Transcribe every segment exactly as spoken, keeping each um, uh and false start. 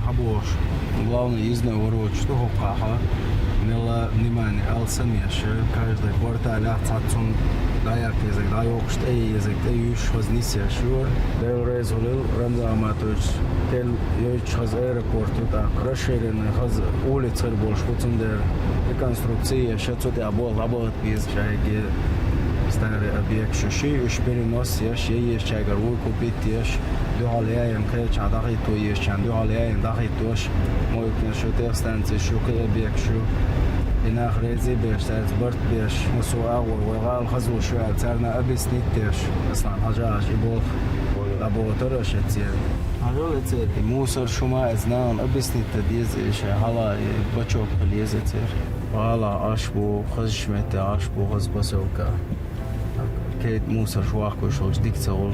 Хьабохуш, главный изной ворочу ду хӀокхахьа, мелла внимание алсам еш, каждый квартале цхьаццун дӀаяккха езарг, дӀайоккхуш тӀе езарг, тӀе юьйш хаза нисъеш ю. Дела реза хуьлийла, Рамзан Ахматович, тел йойтуш хаза аэропорт ю тӀаккха, расширенный хаза улица хир болуш бу, цундела реконструкция еш, цу тӀехь болх дӀабахийта беза шайга, старый объект шу ши, уьш перенос еш, я ешчаьргара вуй купить еш, дуьхьал яйна кхечахь дӀахӀитто ешчарна дуьхьал яйна дӀахӀиттош, мойканаш ю, техстанцеш ю, кхин объекташ ю. И нах реза а беш, цаьрца барт а беш, массо а агӀор вай гӀала хазлуш ю аьлла, царна объяснить деш, Аслан, хьажа аша и болх дӀабохуьйтур аша эцера. Хьажал эцера. И мусор шу ма эца нахана объяснить дан деза, и шайн хьала и бачок хила еза эцера. ГӀала Ӏаш бу, хазачу метте Ӏаш бу, хаза посёлка. Кхин мусор шу ваккхуьйтуш волчу дика ца хуьлу.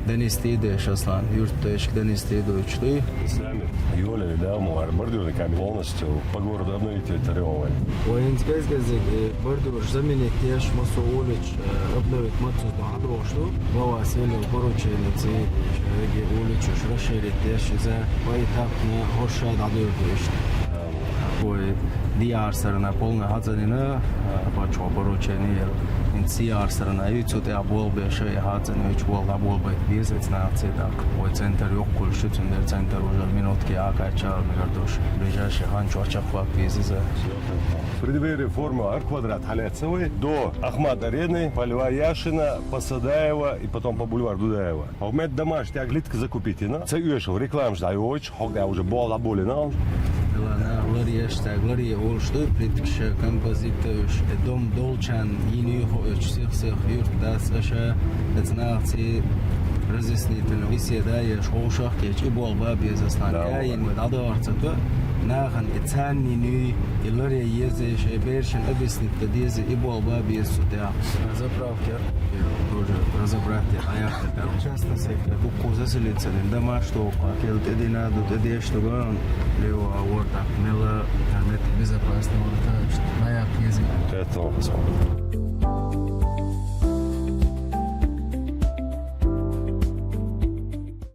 Донести а деш, Аслан, юьртдайшка донести а дойтуш дуй? Сами йолаелла, да, ма вара бордюрный камень полностью по городу обновить ведь район вайн. Вай хӀинца гезгезиг, э, бордюраш заменить деш, массо уличаш, э, обновить маццаза дӀадохуш ду. Вовас елла порученица, э, уличаш расширить деш, иза поэтапно хӀорш дӀадоьду иштта. Вай диарсарна полна хьацанина, а, паччахьо поручение елла. ХӀинца сиарсарна ю, цу тӀехь болх беш, и хьацанна йойтуш болх дӀаболабайта беза, эца нахаца тӀаккха. Вай центр йоккхуьлуш ю, цундела центр уже минутки а кхаччал мегар долуш. Ближайший хан чохь чекхваккха беза иза. В преддверии форума хӀара квадрат хьалаьцна вай. До Ахмат Арены, Полевая Яшина, Посадаева и потом по бульвару Дудаева. ХӀокху метта домаш тӀехь плитка закупить йина. Ца оьшу рекламаш дӀайойтуш, хӀокху тӀехь уже болх дӀаболийна. Ла нах ларъеш, цаьрга ларъе олуш ду, плиткаш, композиташ, э, дом долчарна йина ю хьо оьцу сих-сих юьртдац аша, эца нахаца разъяснительная беседа еш, хьошах кечи болх бан беза Аслан. Да, каин дӀадахар ца то, нахана и царна йина ю, и ларъе еза, шайн берашна объяснить дан деза, и болх бан беза цу тӀехь. Заправка. Тоже разобрать я, а я частный сектор. Дуккха заселиться дина, домаш токху, кел тӀедина ду, тӀедеш ду ган, лево, а вот так, мелла, там, это безопасно, вот так, а я езиг. Это он посмотрит.